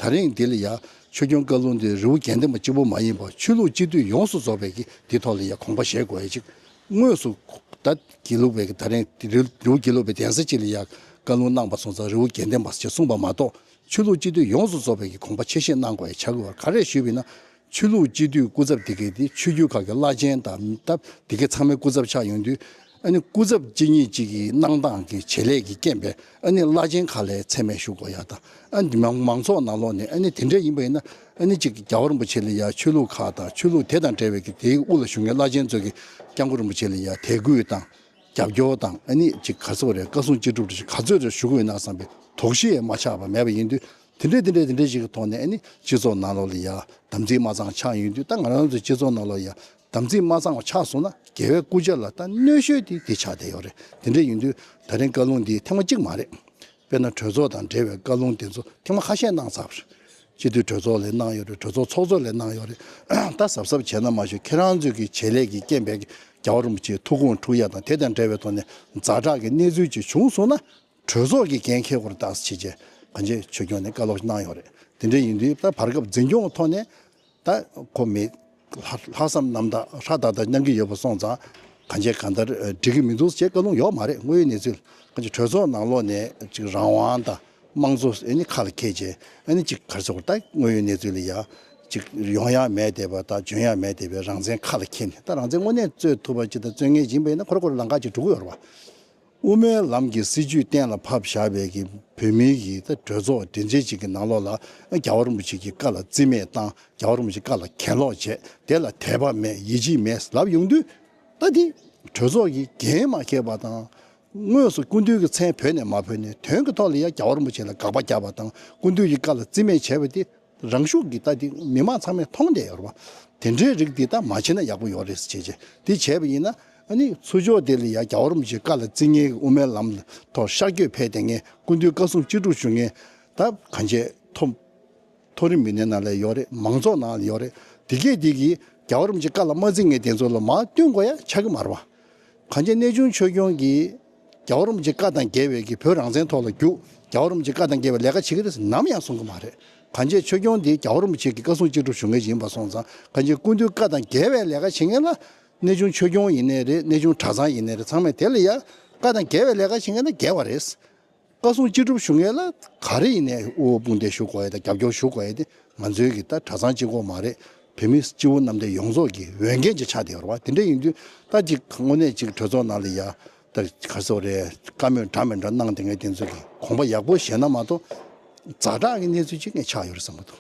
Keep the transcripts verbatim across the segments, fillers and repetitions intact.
ད་རིང་འདི་ལ་ཡ་ཆོས་སྐྱོང་བཀའ་ལུང་འདི་རི་བོ་དགེ་ལྡན་པ་གཅིག་པུ་མ་ཡིན་པར་ཆོས་ལུགས་སྤྱི་འཐུས་ཡོངས་སུ་རྫོགས་པའི་གི་འདི་ཐོག་ལ་ཡ་དགོངས་པ་བཞེས་དགོས་ཡ་ཅིག་དངོས་སུ་ད་དགེ་ལུགས་པའི་གི་ད་རིང་འདི་རི་རི་བོ་དགེ་ལུགས་པའི་གདན་ས་གཅིག་ལ་ཡ་བཀའ་ལུང་གནང་པ་སོང་ཙང་རི་བོ་དགེ་ལྡན་པ་ཞེས་གསུངས་པ་མ་གཏོགས། ཆོས་ལུགས་སྤྱི་འཐུས་ཡོངས་སུ་རྫོགས་པའི་གི་དགོངས་པ་ཆེ་བཞེས་གནང་དགོས་ཡ་ཆགས་ཀྱི་ཡོད། ག་རེ་ཞུས་པ་ཡིན་ན། ཆོས་ལུགས་སྤྱི་འཐུས་སྐུ་ཚབ་དེ་གའི་དེ་ཆོས་བརྒྱུད་ཁག་གི་བླ་ཆེན་དང་སྟབས་དེ་གའི་ཚང་མའི་སྐུ་ཚབ་ཆགས་ཡོང་དུས། ཨ་ནི་སྐུ་ཚབ་གཅིག་གཉིས་གཅིག་གི་གནང་སྟངས་ཀྱི་བྱེད་ལས་ཀྱི་རྐྱེན་པས་ཨ་ནི་བླ་ཆེན་ཁག་ལ་མཚན་སྨད་ཞུ་དགོས་ཡ་དང་། ཨ་ནི་མང་མང་ཚོགས་ནང་ལོགས་ནས་ཨ་ནི་དེ་འདྲ་ཡིན་པ་ཡིན་ན། ཨ་ནི་གཅིག་རྒྱལ་བ་རིན་པོ་ཆེ་ལ་ཡ་ཆོས་ལུགས་ཁག་དང་ཆོས་ལུགས་དེ་དང་འབྲེལ་བའི་གི་དེའི་དབུ་ལ་བཞུགས་མཁན་བླ་ཆེན་ཚོ་གི་སྐྱབས་མགོན་རིན་པོ་ཆེ་ལ་ཡ་དད་གུས་དང་། རྒྱབ་སྐྱོར་དང་། ཨ་ནི་ཅིག་ག་ཚོད་རེད། བཀའ་གསུང་ཅི་སྒྲུབ་རེད། ག་ཚོད་རེད་ཞུ་དགོས་ན་བསམ་པའི་དོགས་གཞི་ཡང་མ་ཆགས་པ་མེད་པ་ཡིན་དུས། དེ་འདྲས་དེ་འདྲས་དེ་འདྲས་ཞིག་གི་ཐོག་ནས་ཨ་ནི་སྤྱི་ཚོགས་ནང་ལོགས་ལ་ཡ་དམ་ཚིག་མ་གཙང་ཆགས་ཡོང་དུས། ད་ང་རང་ཚོའི་སྤྱི་ཚོགས་ནང་ལོགས་ཡ་དམ་ཚིག་མ་གཙང་བ་ཆགས་སོང་ན་རྒྱལ་བའི་སྐུ་ཕྱྭ་ལ་ད་གནོད་ཤོས་དེ་དེ་ཆགས་བསྡད་ཡོད་རེད། དེ་འདྲས་ཡིན་དུས་ད་རིང་བཀའ་ལུང་འདི་ཐེངས་མ་གཅིག་མ་རེད། དཔེར་ན་གྲོས་ཚོགས་དང་འབྲེལ་བའི་བཀའ་ལུང་དེ་ཚོ་ཐེངས་མ་ཁ་ཤས་གནང་ཚར་བ་རེད། སྤྱི་འཐུས་གྲོས་ཚོགས་ལ་གནང་ཡོད་རེད། གྲོས་ཚོགས་ཚོགས་གཙོ་ལ་གནང་ཡོད་རེད། ད་གཟབ་གཟབ་བྱས་ན་མ་གཞི་ཁྱེད་རང་ཚོའི་གི་བྱེད་ལས་ཀྱི་རྐྱེན་པས་རྒྱལ་བ་རིན་པོ་ཆེའི་ཐུགས་དགོངས་འཁྲུག་ཡ་དང་དེ་དང་འབྲེལ་བའི་ཐོག་ནས་ཛ་དྲག་གི་གནས་ཚུལ་ཅིག་བྱུང་སོང་ན་གྲོས་ཚོགས་ཀྱི་འགན་འཁྱེར་དགོས་རེད་ད་ཟེར་བྱས་བྱས་གང་ཅི་ཆོས་སྐྱོང་ནས་བཀའ་སློབ་གནང་ཡོད་རེད། དེ་འདྲ་ཡིན་དུས་ད་བར་སྐབས་འཛིན་སྐྱོང་གི་ཐོག་ནས། ད་ཁོ་མི་ལྷག་ལྷག་བསམ་རྣམ་དག་ཧྲ་ཏག་ཏག་གནང་གི་ཡོད་པ་སོང་ཙང་གང་བྱས་གང་ལྟར་ཨ་འགྲིག་གི་མི་འདུག་ཅེས་བཀའ་ལུང་ཡོད་མ་རེད། དངོས་ཡོད་གནས་ཚུལ་གང་བྱས་གྲོས་ཚོགས་ནང་ལོགས་ནས་ཅིག་རང་དབང་དང་དམངས་གཙོ་ཨ་ནི་ཁ་ལ་འཁྱེར་བྱས་ཨ་ནི་ཅིག་ག་རེ་ཟེར་དགོས་རེད། ད་དངོས་ཡོད་གནས་ཚུལ་ལ་ཡ་ཅིག་ཡོང་ཡ་མེད་བསྡད་པ་དང་འཇོན་ཡ་མེད་བསྡད་པའི་རང་བཙན་ཁ་ལ་འཁྱེར་ནས། ད་རང་བཙན་དངོས་གནས་རྩོད་ཐུབ་པ་ཅིག་དང་རྩོད་མཁན་ཡིན་པ་ཡིན་ན་ཁོ་རང་ཁོ་རང་ལམ་ཁ་ཅིག་འགྲོ་གི་ཡོད་རེད་པ། དབུ་མའི་ལམ་གྱི་སྲིད་བྱུས་གཏན་ལ་ཕབ་བཞག་པའི་གི་བོད་མིའི་གི་ད་གྲོས་ཚོགས་མགྲིན་ཚབ་ཅིག་གི་ནང་ལོགས་ལ་རྒྱལ་བ་རིན་པོ་ཆེ་གི་བཀའ་ལ་རྩིས་མེད་བཏང་། རྒྱལ་བ་རིན་པོ་ཆེ་བཀའ་ལ་གྱེན་ལོག་བྱས། དེ་ལ་དད་པ་མེད་ཡིད་ཆེས་མེད་ལབ་ཡོང་དུས། ད་དེ་གྲོས་ཚོགས་ཀྱི་འགན་མ་འཁྱེར་བ་དང་། དངོས་སུ་སྐུ་མདུན་གྱི་མཚན་བོས་ནས་མ་བོས་ནས་དོན་གྱི་ཐོག་ལ་ཡ་རྒྱལ་བ་རིན་པོ་ཆེ་ལ་དགག་པ་བརྒྱབ་པ་དང་། སྐུ་མདུན་གྱི་བཀའ་ལ་རྩིས་མེད་བྱས་པ་དེ། རང་ཤུགས་ཀྱིས་ད་དེ་མི་མང་ཚང་མས་མཐོང་བསྡད་ཡོད་རེད་པ། དེ་འདྲའི་རིགས་དེ་ད་མ་བྱས་ན་ཡག་པོ་ཡོད་རེད་ཟེར་བྱས་བྱས་དེ་བྱས་པ་ཡིན་ན། ཨ་ནི་ཚུར་ཕྱོགས་དེ་ལ་ཡ་རྒྱལ་བ་རིན་པོ་ཆེའི་བཀའ་ལ་བརྩི་མཁན་གྱི་དབུ་མའི་ལམ་ཐོག་ཤར་བསྐྱོད་ཕེབས་བསྡད་མཁན། སྐུ་མདུན་བཀའ་གསུང་ཅི་སྒྲུབ་ཞུ་མཁན་ད་གང་བྱས་མཐོ་མཐོ་རིམ་མི་སྣའི་ནང་ལ་ཡོད་རེད། མང་ཚོགས་ནང་ལ་ཡོད་རེད། དེ་གས་དེ་གིས་རྒྱལ་བ་རིན་པོ་ཆེའི་བཀའ་ལ་མ་བརྩི་མཁན་དེ་ཚོ་ལ་མར་བསྟུན་དགོས་ཡ་ཆགས་ཀྱི་མ་རེད་པ། གང་ཅི་གནས་ཆུང་ཆོས་སྐྱོང་གིས་རྒྱལ་བ་རིན་པོ་ཆེ་བཀའ་དང་འགལ་བའི་གི་བོད་རང་བཙན་ཐོག་ལ་རྒྱུགས། རྒྱལ་བ་རིན་པོ་ཆེ་བཀའ་དང་འགལ་བའི་ལས་ཀ་བྱེད་ཀྱི་རེད་ཟེར་ནམ་ཡང་གསུང་གི་མ་རེད། གང་ཅི་ཆོས་སྐྱོང་འདི་རྒྱལ་བ་རིན་པོ་ཆེ་གི་བཀའ་གསུང་ཅི་སྒྲུབ་ཞུ་མཁན་ཞིག་ཡིན་པ་སོང་ཙང་། གང་ཅི་སྐུ་མདུན་བཀའ་དང་འགལ་བའི་ལས་ཀ་བྱེད་མཁན་ལ་གནས་ཆུང་ཆོས་སྐྱོང་ཡིན་ནའི་རེད། གནས་ཆུང་གྲྭ་ཚང་ཡིན་ནའི་རེད། ཚང་མས་དེ་ལ་ཡ་བཀའ་དང་འགལ་བའི་ལས་ཀ་བྱེད་མཁན་ལ་འགལ་བ་རེད། བཀའ་གསུང་ཅི་སྒྲུབ་ཞུ་མཁན་ལ་ག་རེ་ཡིན་ནའི་དབུ་བོ་དཔུང་འདེགས་ཞུ་དགོས་ཡ་དང་རྒྱབ་སྐྱོར་ཞུ་དགོས་ཡ་དེ་ང་ཚོའི་གི་ད་གྲྭ་ཚང་གཅིག་པོ་མ་རེད། བོད་མི་སྤྱི་བོ་གནམ་བསྟན་ཡོངས་རྫོགས་ཀྱི་འོས་འགན་ཅིག་ཆགས་བསྡད་ཡོད་རེད་པ། དེ་འདྲ་ཡིན་དུས་ད་ཅིག་དངོས་གནས་ཅིག་གྲོས་ཚོགས་ནང་ལ་ཡ་ད་ག་ཚོད་རེད། བཀའ་མོལ་འདྲ་མི་འདྲ་གནང་བསྡད་མཁན་དེ་ཚོ་གི་དགོངས་པ་ཡག་པོ་བཞེས་ན་མ་གཏོགས་ཛ་དྲག་གི་གནས་ཚུལ་ཅིག་ངས་ཆགས་ཡོད་རེད་བསམ་གྱི་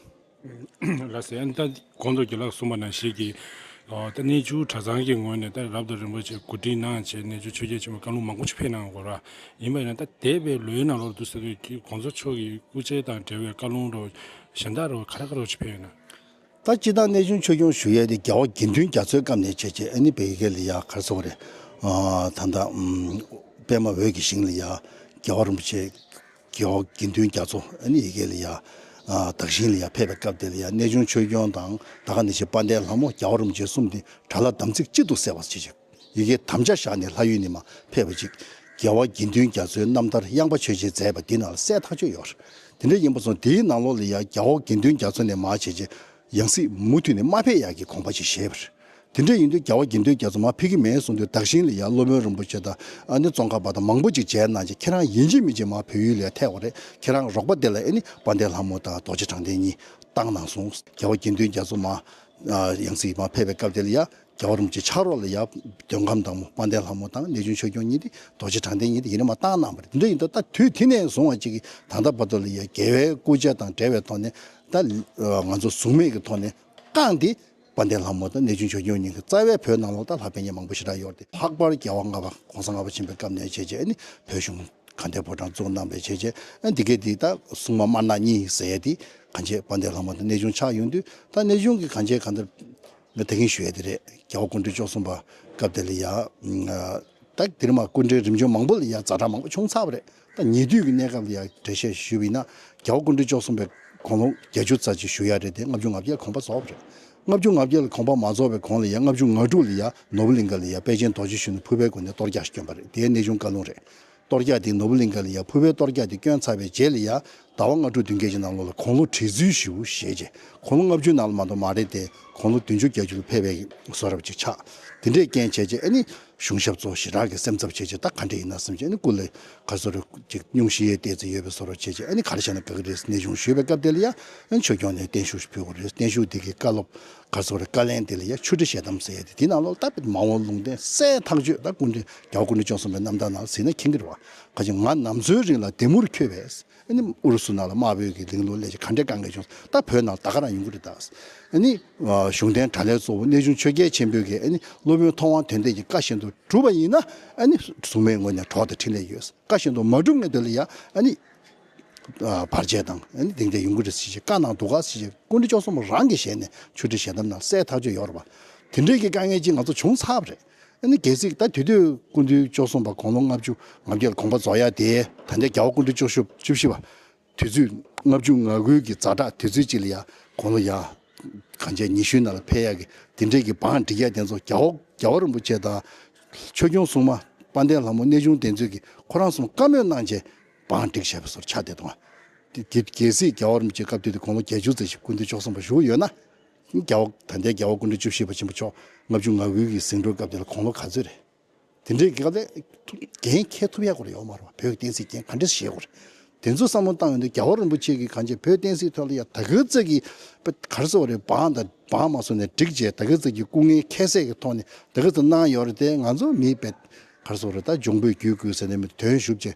འདུག། ལགས་སོ། ཨ་ནི་ད་གོང་དུ་རྒན་ལགས་གསུངས་པ་ནང་བཞིན་གྱི། ཨ་ད་གནས་ཆུང་གྲྭ་ཚང་གི་ངོས་ནས་ད་རབ་དང་རིམ་པ་བྱས་གོ་སྒྲིག་གནང་བྱས་གནས་ཆུང་ཆོས་རྒྱལ་ཆེན་པོ་བཀའ་ལུང་མང་པོ་ཞིག་ཕེབས་གནང་ཡོད་རེད། ཡིན་པ་ཡིན་ན་ད་འདས་པའི་ལོའི་ནང་ལོགས་འདུག་ཟེར་དུས་ཀྱི་གོང་ས་མཆོག་གི་སྐུ་ཕྱྭ་དང་འབྲེལ་བའི་བཀའ་ལུང་རོགས་གཞན་དག་རོགས་ག་རེ་ག་རེ་ཞིག་ཕེབས་ཡོད་ན། ད་སྤྱིར་བཏང་གནས་ཆུང་ཆོས་སྐྱོང་ཞུ་ཡས་དེ་རྒྱལ་བ་དགེ་འདུན་རྒྱ་མཚོའི་སྐབས་ནས་བྱས་བྱས་ཨ་ནི་བོད་ཡུལ་ལ་ཡ་ག་རེ་ཟེར་དགོས་རེད། ཨ་ད་ལྟ་ཨམ་པདྨ་འོད་ཀྱི་ཞིང་ལ་ཡ་རྒྱལ་བ་རིན་པོ་ཆེ། རྒྱལ་བ་དགེ་འདུན་རྒྱ་མཚོ་ཨ་ནི་ཡ་གི་ལ་ཡ། ཨ་དག་ཞིང་ལ་ཡ་ཕེབས་པའི་སྐབས་དེ་ལ་ཡ་གནས་ཆུང་ཆོས་སྐྱོང་དང་ད་ག་ནང་བཞིན་དཔལ་ལྡན་ལྷ་མོ་རྒྱལ་བ་རིན་པོ་ཆེ་གསུམ་དེ་དགྲ་ལྷ་དམ་ཚིག་གཅིག་ཏུ་བསྲེས་པ་ཞིག་ཅིག་ཡ་གི་དམ་བཅའ་བཞག་ནས་ལྷ་ཡུལ་ནས་མར་ཕེབས་པ་ཅིག། རྒྱལ་བ་དགེ་འདུན་རྒྱ་མཚོའི་རྣམ་ཐར་ཡངས་པ་ཆོས་རྗེས་མཛད་པ་འདི་ནང་ལ་གསལ་ཐག་ཆོད་ཡོད་རེད། དེ་འདྲ་ཡིན་པ་སོང་དེའི་ནང་ལོགས་ལ་ཡ་རྒྱལ་བ་དགེ་འདུན་རྒྱ་མཚོ་ནས་མར་བྱས་རྗེས་ཡང་སྲིད་མུ་མཐུད་ནས་མ་ཕེབས་ཡག་གི་དགོངས་པ་ཅིག་བཞེས་པ་རེད། དེ་འདྲ་ཡིན་དུས་རྒྱལ་བ་དགེ་འདུན་རྒྱ་མཚོ་མར་ཕེབས་ཀྱི་མེད་གསུངས་དུས་དག་ཞིང་ལ་ཡ་སློབ་དཔོན་རིན་པོ་ཆེ་དང་ཨ་ནི་ཙོང་ཁ་པ་དང་མང་པོ་ཅིག་མཇལ་གནང་རྗེས་ཁྱེད་རང་ཡིན་གཅིག་མིན་གཅིག་མར་བོད་ཡུལ་ལ་ཡ་ཐད་པ་རེད། ཁྱེད་རང་རོགས་པ་དེ་ལ་ཨ་ནི་དཔལ་ལྡན་ལྷ་མོ་དང་རྡོ་རྗེ་དྲང་བདེན་གཉིས་བཏང་གནང་སོང་། རྒྱལ་བ་དགེ་འདུན་རྒྱ་མཚོ་མར་ཨ་ཡང་སྲིད་མར་ཕེབས་པའི་སྐབས་དེ་ལ་ཡ་རྒྱལ་བ་རིན་པོ་ཆེ་ཕྱག་རོགས་ལ་ཡ་འདོད་ཁམས་དང་པོ་དཔལ་ལྡན་ལྷ་མོ་དང་གནས་ཆུང་ཆོས་སྐྱོང་གཉིས་དེ་རྡོ་རྗེ་དྲང་བདེན་གཉིས་དེ་ཡིན་ན་མར་བཏང་གནང་བ་རེད། དེ་འདྲ་ཡིན་དུས་ད་དུས་དེ་ནས་བཟུང་བ་ཅིག་གིས་ད་ལྟ་བར་དུ་ལ་ཡ་རྒྱལ་བའི་སྐུ་ཕྱྭ་དང་འབྲེལ་བའི་ཐོག་ནས་ད་ང་ཚོ་གཟུགས་མེད་ཀྱི་ཐོག་ནས་བསྐངས་ཏེ། དཔལ་ལྡན་ལྷ་མོ་དང་གནས་ཆུང་ཆོས་སྐྱོང་གཉིས་ཀྱིས་རྩ་བའི་བོད་ནང་ལོགས་ད་ལྷ་པཎ་ཉེ་མང་པོ་ཞེ་དྲག་ཡོད་རེད། ལྷག་པར་རྒྱལ་བ་ལྔ་པ་གོང་ས་ལྔ་པ་ཆེན་པོའི་སྐབས་ནས་བྱས་རྗེས་ཨ་ནི་བོད་གཞུང་དགའ་ལྡན་ཕོ་བྲང་བཙུགས་གནང་བའི་བྱས་རྗེས་ཨ་ནི་དེ་གས་དེ་ད་སྲུང་མ་དམར་ནག་གཉིས་ཟེར་ཡས་དེ་གང་བྱས་དཔལ་ལྡན་ལྷ་མོ་དང་གནས་ཆུང་ཆགས་ཡོང་དུས་ད་གནས་ཆུང་གི་གང་བྱས་གང་ལྟར་ང་ད་གིན་ཞུ་ཡས་དེ་རེད། རྒྱལ་བ་སྐུ་ཕྲེང་བཅུ་གསུམ་པ་སྐབས་དེ་ལ་ཡ། ད་དེ་རིང་མ་སྐུ་ཕྲེང་རིམ་བྱོན་མང་པོ་ལ་ཡ་ཛ་དྲག་མང་པོ་བྱུང་ཚར་བ་རེད། ད་ཉེ་དུས་ཀྱི་གནས་སྐབས་ལ་ཡ་འགྲེལ་བཤད་ཞུས་པ་ཡིན་ན་རྒྱལ་བ་སྐུ་ཕྲེང་བཅུ་གསུམ་པའི་དགུང་ལོ་བརྒྱད་ཅུ་རྩ་གཅིག་བཞུགས་ཡ་རེད་དེ་ལྔ་བཅུ་ང་བརྒྱད་ལ་དགོངས་པ་རྫོགས་པ་རེད། ལྔ་བཅུ་ང་བརྒྱད་ལ་དགོངས་པ་མ་རྫོགས་པའི་གོང་ལ་ཡ་ལྔ་བཅུ་ང་དྲུག་ལ་ཡ་ནོར་བུ་གླིང་ག་ལ་ཡ་དཔལ་ཆེན་རྡོ་རྗེ་གཞོན་ནུ་ཕུར་པའི་སྒོ་ནས་གཏོར་རྒྱག་བསྐྱོན་པ་རེད། དེའི་གནས་ཆུང་བཀའ་ལུང་རེད། གཏོར་རྒྱག་དེ་ནོར་བུ་གླིང་ག་ལ་ཡ་ཕུར་པའི་གཏོར་རྒྱག་དེ་བསྐྱོན་ཚར་བའི་རྗེས་ལ་ཡ་ ཟླ་བ་ལྔ་དྲུག་བདུན་བརྒྱད་ཀྱི་ནང་ལོགས་ལ་དགུང་ལོ་བགྲེས་ཚུལ་ཞེ་པོ་བཞེས་རྗེས། དགུང་ལོ་ལྔ་བཅུ་ནང་ལ་མ་གཏོགས་མ་རེད་དེ། དགུང་ལོ་བདུན་ཅུ་བརྒྱད་ཅུ་ལ་ཕེབས་པའི་བཟོ་འདྲ་ཅིག་ཆགས། དེ་འདྲས་རྐྱེན་བྱས་རྗེས་ཨ་ནི་གཞུང་ཞབས་ཚོ་ཞེ་དྲག་གི་སེམས་འཚབ་བྱས་རྗེས། ད་ག་འདྲས་ཡིན་ན་བསམ་བྱས། ཨ་ནི་སྐུ་ལ་ག་རེ་ཟེར་དགོས་རེད། ཅིག་སྙུང་གཞི་ཡས་བལྟས་ཚེ་ཡོད་པའི་བཟོ་འདྲ་བྱས་རྗེས། ཨ་ནི་ག་རེ་བྱས་ན་དགའ་གི་རེད་ཟེར་གནས་ཆུང་ཞུས་པའི་སྐབས་དེ་ལ་ཡ། ཨ་ནི་ཆོས་སྐྱོང་ནས་བརྟན་བཞུགས་ཕུལ་དགོས་རེད། བརྟན་བཞུགས་དེ་གི་བཀའ་སློབ་ག་རེ་ཟེར་དགོས་རེད། བཀའ་ལན་དེ་ལ་ཡ་ཆུ་ཁྲི་ཞལ་གདམས་ཟེར་ཡ་དེ། དེའི་ནང་ལོགས་ལ་ད་དཔེ་མ་འོངས་ལུང་བསྟན་གསལ་ཐག་ཆོད། ད་སྐུ་ཕྲེང་རྒྱལ་བ་སྐུ་ཕྲེང་བཅུ་གསུམ་པའི་རྣམ་ཐར་ནང་ཟིན་ན་མཁྱེན་གྱི་རེད་བ། ག་ཅིག་ང་ནམ་འཚོའི་རིང་ལ་བདེ་མུར་འཁྱོལ་བས། ཨ་ནི་ཨུ་རུ་སུ་ནང་ལ་དམར་པོའི་གི་གླིང་ལོ་སླེབས་རྗེས་ག་འདྲའི་དཀའ་ངལ་བྱུང་། ད་བོད་ནང་ད་ག་རང་ཡོང་གི་རེད་ད། ཨ་ནི་གཞུང་བསྟེན་དགྲ་ལྷའི་གཙོ་བོ་གནས་ཆུང་ཆོས་རྒྱལ་ཆེན་པོའི་གི་ཨ་ནི་སློབ་དཔོན་ཐོབ་དབང་དོན་ལྡན་གྱི་བཀའ་བཞིན་དུ་བསྒྲུབས་པ་ཡིན་ན། ཨ་ནི་གཟུགས་མེད་ངོས་ནས་གྲོགས་དང་འཕྲིན་ལས་ཡོད། བཀའ་བཞིན་དུ་མ་བསྒྲུབས་ངེས་དོན་ལ་ཡ། ཨ་ནི་ཨ་བར་ཆད་དང་ཨ་ནི་དེ་འདྲ་ཡོང་གི་རེད་ཟེར་བྱས་བཀའ་གནང་འདུག་ག་ཟེར་བྱས། སྐུ་ཕྲེང་བཅུ་གསུམ་པ་རང་གི་ཞལ་ནས་ཆུ་ཁྲི་ཞལ་གདམས་ནང་གསལ་ཐག་ཆོད་ཡོད་རེད་པ། དེ་འདྲའི་གི་དཀའ་ངལ་ཅིག་ང་ཚོ་བྱུང་ཚར་བ་རེད། ཨ་ནི་གལ་སྲིད་ད་དེ་དུས་སྐུ་ཕྲེང་བཅུ་གསུམ་པ་དགུང་ལོ་ལྔ་བཅུ་ང་བརྒྱད་ལ་དགོངས་པ་རྫོགས་ཡ་དེ། ད་ལྟའི་རྒྱལ་བ་སྐུ་ཕྲེང་བཅུ་བཞི་བཅུ་བཞི་པ། དུས་ཚོད་ལྔ་བཅུ་ང་དགུའི་གི་ཛ་དྲག་དུས་ཚོད་ཅིག་ལ་ཡ། དགུང་ལོ་ཡ་གང་བྱས་ཉི་ཤུའི་ནང་ལ་ཕེབས་ཡ་གི་དེ་འདྲའི་གི་བང་སྒྲིག་ཡ་དེ་ཚོ་རྒྱལ་བ་རྒྱལ་བ་རིན་པོ་ཆེ་དང་། ཆོས་སྐྱོང་སྲུང་མ་དཔལ་ལྡན་ལྷ་མོ་གནས་ཆུང་བསྟན་འཛིན་གྱིས་ཁོ་རང་ཚོར་བཀའ་མོལ་གནང་རྗེས་བང་སྒྲིག་བྱས་པའི་བཟོ་འདྲ་ཆགས་བསྡད་འདུག་ག་དེ་གལ་སྲིད་རྒྱལ་བ་རིན་པོ་ཆེ་སྐབས་དེ་དུས་དགུང་ལོ་བརྒྱད་ཅུ་ཙམ་ཞིག་སྐུ་མདུན་བཅུ་གསུམ་པ་བཞུགས་ཡོད་ན། རྒྱལ་བ་ད་ལྟའི་རྒྱལ་བ་སྐུ་ཕྲེང་བཅུ་བཞི་པ་ཆེན་པོ་མཆོག་ལྔ་བཅུ་ང་དགུའི་གི་ཟིང་འཁྲུག་སྐབས་དེ་ལ་དགུང་ལོ་ག་ཚོད་རེད། དེ་འདྲའི་གི་སྐབས་ལ་འགན་འཁྱེར་ཐུབ་ཡག་སྐོར་ཡོད་མ་རེད་བ། བོད་ཀྱི་བསྟན་སྲིད་འགན་ག་འདྲས་བཞེས་དགོས་རེད། དེ་ཚོ་བསམ་བློ་བཏང་ཡོང་དུས་རྒྱལ་བ་རིན་པོ་ཆེ་གིས་གང་བྱས་བོད་བསྟན་སྲིད་ཐོག་ལ་ཡ་ད་ག་ཙམ་གྱི་ག་རེ་ཟེར་དགོས་རེད། བང་དང་བང་མ་བཟོ་ནས་སྒྲིག་བྱས། ད་ག་ཙམ་གྱི་སྐུ་ངལ་ཁྱད་བསད་ཀྱི་ཐོག་ནས་ད་ག་ཙམ་གནང་ཡོད་རེད་དེ། ང་ཚོ་མི་དཔེ་ག་རེ་ཟེར་དགོས་རེད། ད་འབྱུང་པོའི་རྒྱུད་བསྐུལ་ཟེར་ནས་མི་དོན་ཞུབ་བྱས།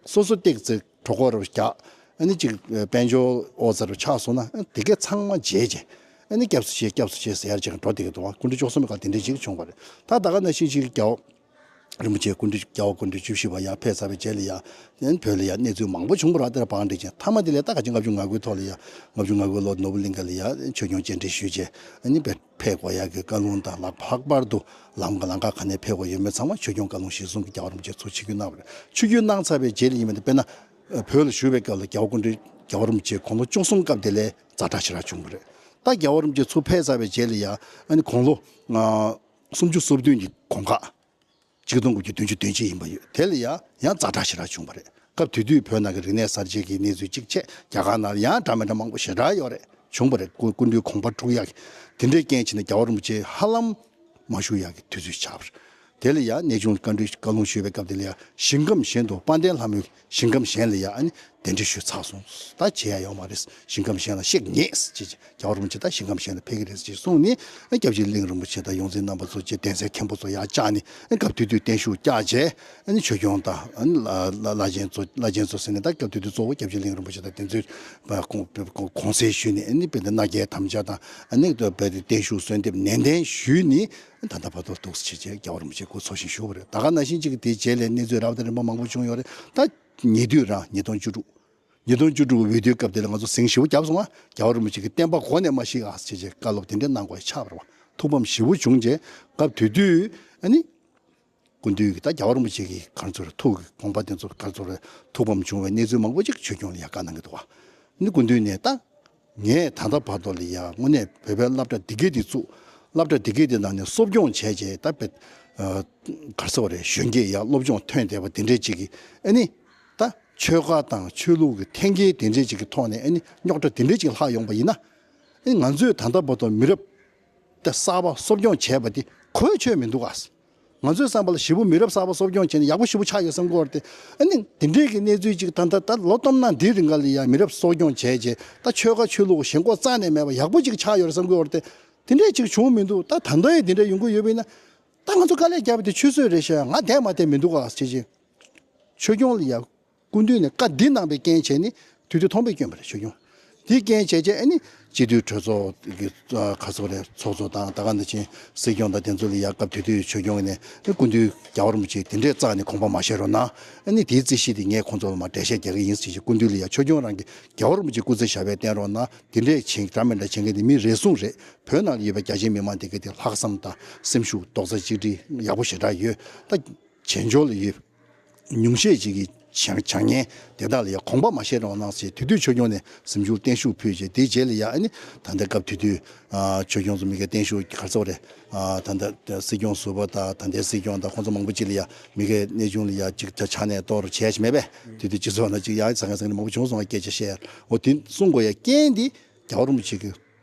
སོ་སོ་ཏོག་ཙམ་གྲོགས་པོ་རུ་བཞག་ཨ་ནི་ཅིག་དཔལ་འབྱོར་ཨོ་ཙི་རུ་ཆགས་སོང་ན། ཨ་དེ་གས་ཚང་མ་བརྗེད་བྱས། ཨ་ནི་སྐྱབས་སུ་མཆི་སྐྱབས་སུ་མཆི་ཟེར་ཡར་ཅིག་འགྲོ་བསྡད་ཀྱི་འདུག་བ། སྐུ་ཕྲེང་བཅུ་གསུམ་པའི་སྐབས་དེ་འདྲ་ཅིག་བྱུང་བ་རེད། ད་ད་ག་ནང་བཞིན་ཅིག་རྒྱལ་བ་རིན་པོ་ཆེ་སྐུ་ཕྲེང་རྒྱལ་བ་སྐུ་ཕྲེང་བཅུ་བཞི་པ་ཡར་ཕེབས་ཚར་བའི་རྗེས་ལ་ཡ། ཨ་ནི་བོད་ལ་ཡ་གནས་ཚུལ་མང་པོ་བྱུང་བ་རེད། དེར་བང་སྒྲིག་བྱས། མཐའ་མ་དེ་ལ་ད་ག་ཅིག་ལྔ་བཅུ་ང་དགུའི་ཐོག་ལ་ཡ། ལྔ་བཅུ་ང་དགུའི་ལོ་ནོར་བུ་གླིང་ག་ལ་ཡ་ཆོས་སྐྱོང་བཅར་འདྲི་ཞུས་བྱས། ཨ་ནི་བོད་ཕེབས་དགོས་ཡག་གི་བཀའ་ལུང་དང་། ལྷག་ལྷག་པར་དུ་ལམ་ལ་ལམ་ཁ་ག་ནས་ཕེབས་དགོས་ཡོད་མེད་ཚང་མ་ཆོས་སྐྱོང་བཀའ་ལུང་གཞིར་བཟུང་གིས་རྒྱལ་བ་རིན་པོ་ཆེ་ཚུར་ཆིབས་བསྒྱུར་གནང་བ་རེད། ཆིབས་བསྒྱུར་གནང་ཚར་བའི་རྗེས་ལ་ཡིན་པ་ཡིན་ན། དཔེར་ན་བོད་ལ་བཞུགས་པའི་སྐབས་ལ་རྒྱལ་བ་སྐུ་ཕྲེང་རྒྱལ་བ་རིན་པོ་ཆེ་དགུང་ལོ་བཅུ་གསུམ་སྐབས་དེ་ལ་ཛ་དྲག་ཞེ་དྲག་བྱུང་བ་རེད། ད་རྒྱལ་བ་རིན་པོ་ཆེ་ཚུར་ཕེབས་ཚར་བའི་རྗེས་ལ་ཡ། ཨ་ནི་དགུང་ལོ་ཨ་སུམ་ཅུ་སོ་བདུན་གྱི་གོང་ཁ། ཆིག་སྟོང་དགུ་བརྒྱ་བདུན་ཅུ་དོན་གཅིག་ཡིན་པ་ཡོད། དེ་ལ་ཡང་ཡང་ཛ་དྲག་ཞེ་དྲག་བྱུང་བ་རེད། སྐབས་དེ་དུས་བོད་ནང་གི་རིག་གནས་གསར་བརྗེ་གི་གནས་ཚུལ་གཅིག་བྱས། རྒྱ་གར་ནང་ལ་ཡང་འདྲ་མི་འདྲ་མང་པོ་ཞེ་དྲག་ཡོད་རེད། བྱུང་བ་རེད། སྐུ་སྐུ་མདུན་དགོངས་པ་འཁྲུག་ཡག་གི། དེ་འདྲའི་རྐྱེན་བྱས་ནས་རྒྱལ་བ་རིན་པོ་ཆེ་ཧ་ལམ་མ་བཞུགས་ཡག་གི་དུས་ཚོད་ཆགས་པ་རེད། དེ་ལ་ཡང་གནས་ཆུང་བཀའ་འདྲི་བཀའ་ལུང་ཞུས་པའི་སྐབས་དེ་ལ་ཡང་ཞིང་ཁམས་གཞན་དུ་དཔལ་ལྡན་ལྷ་མོའི་ཞིང་ཁམས་གཞན་ལ་ཡང་ཨ་ནི་གདན་འདྲེན་ཞུས་ཚར་སོང་། ད་བྱེད་ཡ་ཡོད་མ་རེད། ཞིང་ཁམས་གཞན་ལ་གཤེགས་ཉེ་ཟེར་བྱས། རྒྱལ་བ་རིན་པོ་ཆེ་ད་ཞིང་ཁམས་གཞན་ལ་ཕེབས་ཀྱི་རེད་ཅེས་གསུངས་ནས། སྐྱབས་རྗེ་གླིང་རིན་པོ་ཆེ་དང་ཡོངས་འཛིན་རྣམ་པ་ཚོ་བཅས་གདན་སའི་མཁན་པོ་ཚོ་ཡར་བཅར་ནས། སྐབས་དེ་དུས་བརྟན་བཞུགས་བསྐྱངས་བྱས། ཨ་ནི་ཆོས་སྐྱོང་དང་། ཨ་ནི་བླ་བླ་བླ་ཆེན་ཚོ་བླ་ཆེན་ཚོ་ཟེར་ནས། ད་སྐབས་དེ་དུས་གཙོ་བོ་སྐྱབས་རྗེ་གླིང་རིན་པོ་ཆེ་དང་དེ་ཚོས་གོང་གོང་གོང་གསལ་ཞུས་ནས། ཨ་ནི་དཔེ་དེ་མནའ་སྐྱེལ་དམ་བཅའ་དང་། ཨ་ནི་དཔེ་དེ་བརྟན་བཞུགས་གསོལ་འདེབས་ནན་ཏན་ཞུས་ནས། ད་ལྟ་བར་དུ་འདུག་ཟེར་བྱས་རྒྱལ་བ་རིན་པོ་ཆེ་སྐུ་འཚོ་ཞིང་བཞུགས་པ་རེད། ད་ག་ནང་བཞིན་གཅིག་གི་དེའི་རྗེས་ལ་གནས་ཚུལ་རབ་དང་རིམ་པ་མང་པོ་བྱུང་ཡོད་རེད། ད་ཉེ་དུས་རང་ཉིས་སྟོང་བཅུ་དྲུག་ཉིས་སྟོང་བཅུ་དྲུག་འོས་བསྡུའི་སྐབས་དེ་ལ་ང་ཚོ་ཟིང་ཞེ་པོ་བརྒྱབ་སོང་ང་། རྒྱལ་བ་རིན་པོ་ཆེ་གིས་བསྟན་པ་མགོ་ནས་མ་བཤིག་ཨ་ཟེར་བྱས་བཀའ་སློབ་དེ་འདྲ་གནང་དགོས་ཆགས་པ་རེད་བ། ཐུགས་ཕམ་ཞེ་པོ་བྱུང་རྗེས་སྐབས་དེ་དུས་ཨ་ནི་སྐུ་མདུན་གྱིས་ད་རྒྱལ་བ་རིན་པོ་ཆེ་གི་ག་རེ་ཟེར་དགོས་རེད། ཐུགས་ཀྱི་དགོངས་པ་དེ་ཚོ་ག་རེ་ཟེར་དགོས་རེད། ཐུགས་ཕམ་བྱུང་བའི་གནས་ཚུལ་མང་པོ་ཅིག་ཆོས་སྐྱོང་ལ་ཡ་བཀའ་གནང་གི་འདུག་བ། ཨ་ནི་སྐུ་མདུན་ནས་ད། ངས་ད་ལྟ་བར་དུ་ལ་ཡ་དངོས་གནས་བོད་པའི་སློབ་གྲྭ་འདི་གའི་འདི་བཙུགས། སློབ་གྲྭ་འདི་གའི་འདི་ནང་ནས་གསོ་སྐྱོང་བྱས་རྗེས། ད་བོད་ཨ་ག་རེ་ཟེར་དགོས་རེད། གཞོན་སྐྱེས་ཡར་སློབ་སྦྱོང་ཐོན་བསྡད་པ་དེ་འདྲས་ཅིག་གིས། ཨ་ནི་ད་ཆོལ་ཁ་དང་ཆོས་ལུགས་ཀྱི་འཐེན་འཁྱེར་དེ་འདྲས་ཅིག་གི་ཐོག་ནས། ཨ་ནི་རྙོག་དྲ་དེ་འདྲས་ཅིག་ལྷག་ཡོང་པ་ཡིན་ན། ཨ་ནི་ང་ཚོས་ད་ལྟ་བར་དུ་མི་རབས་ད་གསར་པ་གསོ་སྐྱོང་བྱས་པ་དེ་གོ་ཆོད་མི་འདུག་ག་ང་ཚོའི་བསམ་པ་ལ་ཞེ་པོ་མི་རབས་གསར་པ་གསོ་སྐྱོང་བྱས་ནས་ཡག་པོ་ཞེ་པོ་ཆགས་ཡོད་བསམ་གྱི་ཡོད་རེད་དེ། ཨ་ནི་དེ་འདྲའི་གི་གནས་ཚུལ་ཅིག་ད་ལྟ་ད་ལོ་སྟོང་ནང་འདིའི་རིང་ག་ལ་ཡ་མི་རབས་གསོ་སྐྱོང་བྱས་རྗེས། ད་ཆོལ་ཁ་ཆོས་ལུགས་ཞེན་ཁོག་རྩ་ནས་མེད་པ་ཡག་པོ་ཅིག་ཆགས་ཡོད་རེད་བསམ་གྱི་ཡོད་རེད་དེ། དེ་འདྲས་ཅིག་བྱུང་མི་འདུག་ད་ད་ལྟ་ཡང་དེ་འདྲས་ཡོང་གི་ཡོད་པ་ཡིན་ན། ད་ང་ཚོ་དཀའ་ལས་བརྒྱབ་པ་དེ་ཆུད་ཟོས་རེད་ཤག་ང་བསྡད་མ་བསྡད་མི་འདུག་ག་ཟེར་བྱས། ཆོས་སྐྱོང་ལ་ཡ། སྐུ་མདུན་ནས་བཀའ་འདི་གནང་བའི་རྐྱེན་བྱས་ནས་དུས་དུས་ཐོང་པས་བསྐྱོན་པ་རེད། ཆོས་སྐྱོང་། དེའི་རྐྱེན་བྱས་རྗེས་ཨ་ནི་སྤྱི་འཐུས་གྲོས་ཚོགས་ཀྱི་ཨ་ག་ཚོད་རེད། ཚོགས་གཙོ་དང་ད་ག་ནང་བཞིན་སྲིད་སྐྱོང་དང་དེ་ཚོ་ལ་ཡ་སྐབས་དེ་དུས་ཆོས་སྐྱོང་ནས་སྐུ་མདུན་རྒྱལ་བ་རིན་པོ་ཆེ་དེ་འདྲས་རྩ་ནས་དགོངས་པ་མ་བཞེས་རོགས་གནང་། ཨ་ནི་དེའི་རྩིས་གཞི་དེ་ངས་ཁོང་ཚོ་ལ་མར་འགྲེལ་བཤད་རྒྱག་གི་ཡིན་ཟེར་བྱས། སྐུ་མདུན་ལ་ཡ་ཆོས་སྐྱོང་རང་གི་རྒྱལ་བ་རིན་པོ་ཆེ་སྐུ་ཚེ་ཞབས་པད་བརྟན་རོགས་གནང་། དེ་འདྲས་བྱེད་འདྲ་མི་འདྲ་བྱེད་མཁན་དེ་མི་རེ་ཟུང་རེད། བོད་ནང་ལ་ཡོད་པའི་རྒྱ་ཆེའི་མི་མང་དེ་ག་དེ་ལྷག་བསམ་དང་སེམས་ཤུགས་རྡོག་རྩ་གཅིག་སྒྲིལ་ཡག་པོ་ཞེ་དྲག་ཡོད། ད་བྱེས་འབྱོར་ལ་ཡོད། ཉུང་ཤས་ཅིག་གིས་ བྱ་བྱ་ངན་དེ་དག་ལ་ཡ་དགོངས་པ་མ་བཞེས་རོགས་གནང་ཞེས་དེ་དུས་ཆོས་སྐྱོང་ནས་གཟིམ་ཆུང་བརྟན་བཞུགས་ཕུལ་རྗེས་དེའི་རྗེས་ལ་ཡ་ཨ་ནི་ད་ལྟ་སྐབས་དེ་དུས་ཨ་ཆོས་སྐྱོང་ཚོ་མི་སྒེར་བརྟན་བཞུགས་ག་རེ་ཟེར་རེད། ཨ་ད་ལྟ་སྲིད་སྐྱོང་ཟུར་པ་དང་ད་ལྟའི་སྲིད་སྐྱོང་དང་ཁོང་ཚོ་མང་པོ་ཅིག་ལ་ཡ་མི་སྒེར་གནས་ཆུང་ལ་ཡ་ཅིག་ཆ་ཆ་ནས་གཏོར་བྱས་ཞིག་མེད་པས། དེ་དུས་སྤྱི་ཚོགས་ནང་ཅིག་ཡ་ཚ་ཁ་ཚ་ནས་མང་པོ་བྱུང་སོང་བ་སྐད་ཆ་བཤད་ཡ། འོ་དེ་གསུང་དགོས་ཡ་རྐྱེན་དེ་རྒྱལ་བ་རིན་པོ་ཆེ་གི་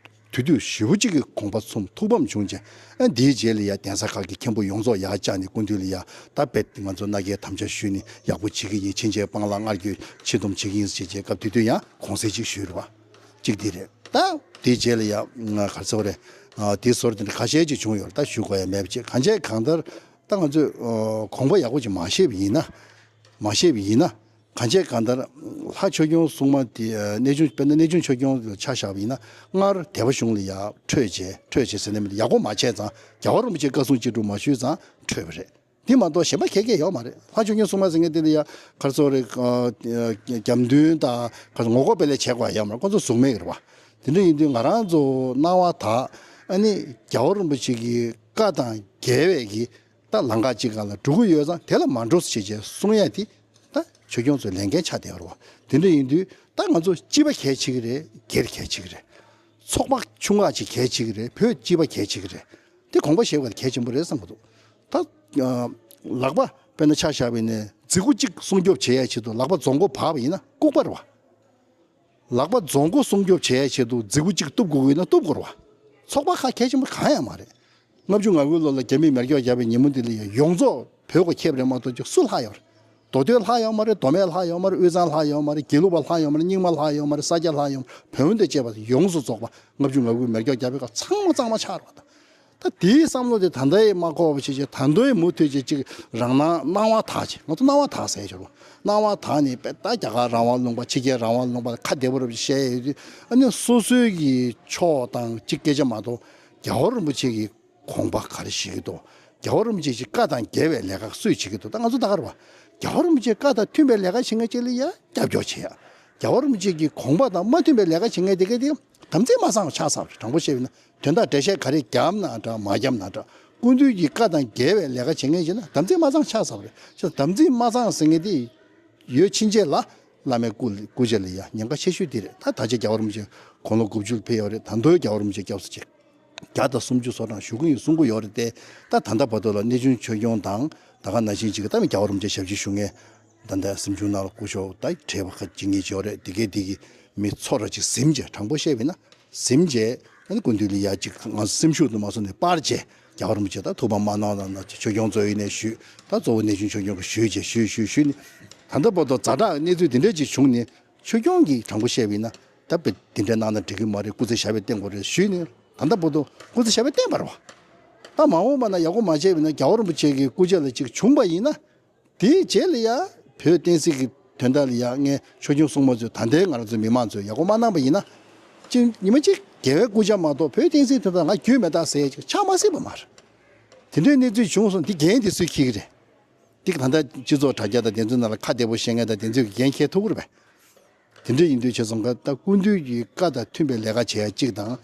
དུས་དུས་ཞེ་པོ་ཅིག་གི་དགོངས་པ་ཚོམས་ཐུགས་ཕམ་བྱུང་རྗེས། ཨ་འདིའི་རྗེས་ལ་ཡ་གདན་ས་ཁག་གི་མཁན་པོ་ཡོངས་རྫོགས་ཡར་བཅར་ནས་སྐུ་མདུན་ལ་ཡ་ད་དཔེ་ང་ཚོ་མནའ་སྐྱེལ་དམ་བཅའ་ཞུས་ནས་ཡག་པོ་བྱེད་ཀྱི་ཡིན། ཕྱིན་ཆད་སྤང་བླང་སྔར་རྒྱུད་ཆེ་བསྡོམས་བྱེད་ཀྱི་ཡིན་ཟེར་བྱས་སྐབས་དེ་དུས་ཡང་དགོངས་སེལ་ཅིག་ཞུས་རེད་བ། གཅིག་དེ་རེད། ད་དེའི་རྗེས་ལ་ཡ་ང་ག་རེ་ཟེར་དགོས་རེད། ཨ་དེའི་ཟོར་དེ་འདྲ་ཁ་ཤས་ཅིག་བྱུང་ཡོད་རེད། ད་ཞུ་དགོས་ཡ་མེད་པ་བྱས། གང་བྱས་གང་ལྟར་ད་ང་ཚོས་ཨ་དགོངས་པ་ཡག་པོ་ཅིག་མ་བཞེས་པ་ཡིན་ན། མ་བཞེས་པ་ཡིན་ན། གང་བྱས་གང་ལྟར་ལྷ་ཆོས་སྐྱོང་སྲུང་མ་དེ་ཨ་གནས་ཆུང་དཔེར་ན་གནས་ཆུང་ཆོས་སྐྱོང་ལ་ཆ་བཞག་པ་ཡིན་ན། སྔར་སྡེ་པ་གཞུང་ལ་ཡ་འཕྲོད་བྱས་འཕྲོད་བྱས་ཟེར་ན་མི་འདུག་ཡག་པོ་མ་བྱས་ཙང་རྒྱལ་བ་རིན་པོ་ཆེ་བཀའ་གསུང་ཅི་སྒྲུབ་མ་ཞུས་ཙང་འཕྲོད་པ་རེད། དེ་མ་གཏོགས་གཞན་པ་གལ་གལ་ཡོད་མ་རེད། ལྷ་ཆོས་སྐྱོང་སྲུང་མ་ཟེར་མཁན་དེ་ལ་ཡ་ག་རེ་ཟེར་དགོས་རེད། ཨ་རྒྱབ་མདུན་དང་ག་རེ་ངོ་རྒོལ་དཔེ་ལས་བྱེད་དགོས་ཡ་ཡོད་མ་རེད། ཁོ་ཚོ་གཟུགས་མེད་ཀྱི་རེད་བ། དེ་འདྲ་ཡིན་དུས་ང་རང་ཚོ་སྣང་བ་དག་ཨ་ནི་རྒྱལ་བ་རིན་པོ་ཆེ་གི་བཀའ་དང་འགལ་བའི་གི་ད་ལམ་ཁ་གཅིག་སྒང་ལ་འགྲོ་གི་ཡོད་ཙང་དེ་ལ་མ་འགྲོ་ཟེར་བྱས་གསུང་ཡ་དེ་ད་ཆོས་སྐྱོང་ཚོའི་ལས་འགན་ཆགས་བསྡད་ཡོད་རེད་བ། དེ་འདྲ་ཡིན་དུས་ད་ང་ཚོ་སྤྱི་པ་གལ་ཆེ་གི་རེད། སྒེར་གལ་ཆེ་གི་རེད། ཚོགས་པ་ཆུང་ཁག་ཅིག་གལ་ཆེ་གི་རེད། བོད་སྤྱི་པ་གལ་ཆེ་གི་རེད། དེ་དགོངས་པ་བཞེས་དགོས་གལ་ཆེན་པོ་རེད་བསམ་གི་འདུག་ད་ཨ་ལག་པ་དཔེར་ན་ཆ་བཞག་པ་ཡིན་ན་མཛད་སྒོ་གཅིག་སྲུང་སྐྱོབ་བྱེད་ཡ་ཆེད་དུ་ལག་པ་རྫོང་སྒོ་བབས་པ་ཡིན་ན་ལྐུགས་པ་རེད་བ། ལག་པ་རྫོང་སྒོ་སྲུང་སྐྱོབ་བྱེད་ཡ་ཆེད་དུ་མཛད་སྒོ་གཅིག་གཏུབ་དགོས་ཀྱི་ཡོད་ན་གཏུབ་དགོས་རེད་བ། ཚོགས་པ་ཁག་གལ་ཆེན་པོ་གང་ཡང་མ་རེད། ལྔ་བཅུ་ང་དགུའི་ལོ་ལ་རྒྱ་མིས་མེ་སྒྱོགས་བརྒྱབ་པའི་ཉིན་མོ་འདི་ལ་ཡང་ཡོངས་རྫོགས་བོད་སྒོ་ཁེབས་རེད་མ་གཏོགས་ཅིག་སུ་ལྷག་ཡོད་རེད། མདོ་སྟོད་ལྷག་ཡོད་མ་རེད། མདོ་སྨད་ལྷག་ཡོད་མ་རེད། དབུས་གཙང་ལྷག་ཡོད་མ་རེད། དབྱིན་ལུང་པ་ལྷག་ཡོད་མ་རེད། རྙིང་མ་ལྷག་ཡོད་མ་རེད། རྙིང་མ་ལྷག་ཡོད་མ་རེད། ས་སྐྱ་ལྷག་ཡོད་མ་རེད། བོན་དང་བཅས་པ་ཡོངས་སུ་རྫོགས་པ་ལྔ་བཅུ་ང་དགུའི་མེ་སྒྱོགས་བརྒྱབ་པའི་སྐབས་ཚང་མ་གཙང་མ་ཆགས་རེད་བ། ད་དེའི་བསམ་བློ་དེ་ད་ལྟའི་མ་འཁོར་བ་བྱེད་ཅིག་ད་ལྟའི་མུ་མཐུད་ཅིག་ཅིག་རང་སྣང་སྣང་བ་དག་ཅིག་ང་ཚོ་སྣང་བ་དག་ཟེར་ཆོག་རུང་སྣང་བ་དག་ནས་དཔེ་ད་རྒྱ་གར་རང་དབང་ལུང་པ་ཕྱི་རྒྱལ་རང་དབང་ལུང་པ་ཁ་བདེ་པོ་རུ་བཤད་ཡོད་དུས་ཨ་ནི་སོ་སོའི་གི་ཕྱོགས་དང་ཅིག་སྐད་ཆ་མ་གཏོགས་རྒྱལ་བ་རིན་པོ་ཆེ་གི་དགོངས་པ་ག་རེ་བཞེས་ཀྱི་འདུག་རྒྱལ་བ་རིན་པོ་ཆེ་གི་བཀའ་དང་འགལ་བའི་ལས་ཀ་སུས་བྱེད་ཀྱི་འདུག་ད་ང་ཚོ་ད་ག་རེ་བ། རྒྱལ་བ་རིན་པོ་ཆེའི་བཀའ་དང་མཐུན་པའི་ལས་ཀ་བྱེད་མཁན་ཅིག་ལ་ཡ་རྒྱབ་སྐྱོར་བྱེད་ཡ། རྒྱལ་བ་རིན་པོ་ཆེ་གི་དགོངས་པ་དང་མ་མཐུན་པའི་ལས་ཀ་བྱེད་མཁན་དེ་ག་དེ་དམ་ཚིག་མ་གཙང་བ་ཆགས་ཚར་བ་རེད། དྲང་པོ་བཤད་པ་ཡིན་ན། དོན་དག་འགྲེལ་བཤད་ག་རེ་བརྒྱབ་ན་འདྲ་མ་བརྒྱབ་ན་འདྲ། སྐུ་མདུན་གྱི་བཀའ་དང་འགལ་བའི་ལས་ཀ་བྱེད་མཁན་ཡིན་ན་དམ་ཚིག་མ་གཙང་ཆགས་ཚར་བ་རེད། ཅེས་དམ་ཚིག་མ་གཙང་ཟེར་མཁན་དེ་ཡོད་ཕྱིན་ཆད་ལ་བླ་མའི་སྐུ་སྐུ་ཕྱྭ་ལ་ཡ་ཉེན་ཁ་ཆེ་ཤོས་དེ་རེད། ད་ད་ཆ་རྒྱལ་བ་རིན་པོ་ཆེ་དགུང་ལོ་དགུ་བཅུ་ལ་ཕེབས་ཡོད་རེད། ད་དུང་རྒྱལ་བ་རིན་པོ་ཆེ་སྐྱབས་སུ་མཆི། བརྒྱ་དང་སུམ་ཅུ་སོ་གྲངས་བཞུགས་ཀྱི་ཡོད་གསུང་གི་ཡོད་རེད་དེ། ད་ད་ལྟ་བར་དུ་ལ་གནས་ཆུང་ཆོས་སྐྱོང་དང་ད་ག་ནང་བཞིན་ཅིག་ད་རྒྱལ་བ་རིན་པོ་ཆེ་ཞབས་ཕྱི་ཞུ་མཁན་ད་ལྟ་གཟིམ་ཆུང་ནང་ལ་སྐུ་ཞབས་ད་བགྲེས་པ་ཁ་ཅིག་གཉིས་ཅིག་ཡོད་རེད། དེ་གའི་དེ་གི་མི་ཚོ་ར་ཅིག་གཟིམ་བྱས་དྲང་པོ་བཤད་པ་ཡིན་ན་གཟིམ་བྱས་ཨ་ནི་སྐུ་མདུན་ལ་ཡ་ཅིག་ང་ཚོ་སེམས་ཤུགས་དུ་མ་སོང་ནས་སྤར་བྱས་རྒྱལ་བ་རིན་པོ་ཆེ་ད་ཐུགས་ཕམ་མ་གནང་ན་ན་ཆོས་སྐྱོང་གཙོ་ཡིན་ནས་ཞུས། ད་གཙོ་བོ་གནས་ཆུང་ཆོས་སྐྱོང་གི་ཞུས་བྱས་ཞུས་ཞུས་ཞུས་ནས་ད་ལྟ་བར་དུ་ཛ་དྲག་གནས་ཚུལ་དེ་འདྲ་ཅིག་བྱུང་ནས། ཆོས་སྐྱོང་གིས་དྲང་པོ་བཤད་པ་ཡིན་ན་ད་དཔེ་དེ་འདྲ་གནང་ན་འགྲིག་གི་མ་རེད། སྐུ་ཚེ་ཞབས་པད་བརྟན་དགོས་རེད་ཞུས་ནས་ད་ལྟ་བར་དུ་སྐུ་ཚེ་ཞབས་པད་བརྟན་པ་རེད་བ། ད་མ་འོངས་པ་ན་ཡག་པོ་མ་བྱས་པ་ཡིན་ན་རྒྱལ་བ་རིན་པོ་ཆེ་གི་སྐུ་ཕྱྭ་ལ་ཅིག་བྱུང་པ་ཡིན་ན་དེའི་རྗེས་ལ་ཡ་བོད་བསྟན་སྲིད་ཀྱི་དོན་དག་ལ་ཡ་ངས་ཆོས་སྐྱོང་སྲུང་མ་ཚོས་ད་ལྟའི་ང་རང་ཚོའི་མི་མང་ཚོས་ཡག་པོ་མ་གནང་པ་ཡིན་ན་ཅིག་ཉི་མ་གཅིག་རྒྱལ་བའི་སྐུ་ཕྱྭ་མ་གཏོགས་བོད་བསྟན་སྲིད་དོན་དག་ང་རྒྱུས་མེད་ད་ཟེར་ཡ་ཅིག་ཆགས་མ་སྲིད་པ་མ་རེད། དེ་འདྲའི་གནས་ཚུལ་བྱུང་སོང་དེ་འགན་དེ་སུས་འཁྱེར་གི་རེད། འདི་ད་ལྟ་སྤྱི་ཚོགས་དྲ་རྒྱ་དང་དེ་ཚོའི་ནང་ལ་ཁ་བདེ་པོ་བཤད་མཁན་དང་དེ་ཚོས་འགན་འཁྱེར་ཐུབ་ཀྱི་རེད་པས། དེ་འདྲ་ཡིན་དུས་བྱས་ཙང་ཀ་ད་སྐུ་མདུན་གྱི་བཀའ་དང་མཐུན་པའི་ལས་ཀ་བྱེད་ཡ་གཅིག་དང་།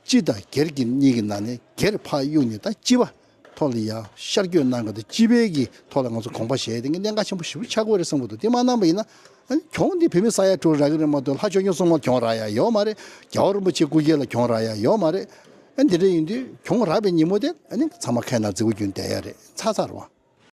སྤྱི་དང་སྒེར་གྱི་གཉིས་ཀྱི་ནང་ནས་སྒེར་ཕར་གཡུགས་ནས་ད་སྤྱི་པ་ཐོག་ལ་ཡ་ཤར་བསྐྱོད་གནང་གི་འདུག་སྤྱི་པའི་གི་ཐོག་ལ་ང་ཚོ་དགོངས་པ་བཞེས་དེ་གནད་འགག་ཆེན་པོ་ཞེ་པོ་ཆགས་ཀྱི་ཡོད་རེད་བསམ་གྱི་འདུག་དེ་མ་གནང་པ་ཡིན་ན་ཨ་ནི་གྱོང་འདི་བོད་མི་ས་ཡ་དྲུག་རག་གི་རེད་མ་གཏོགས་ལྷ་ཆོས་སྐྱོང་སྲུང་མ་གྱོང་རག་ཡ་ཡོད་མ་རེད། རྒྱལ་བ་རིན་པོ་ཆེ་སྐུ་སྒེར་ལ་གྱོང་རག་ཡ་ཡོད་མ་རེད། ཨ་འདི་འདྲ་ཡིན་དུས་གྱོང་རག་པའི་ཉིན་མོ་དེ་ཨ་ནི་ཚང་མ་ཁ་ནང་མཛེས་པོ་རྒྱུན་བསྡད་ཡ་རེད་ཚར་ཚར་བ།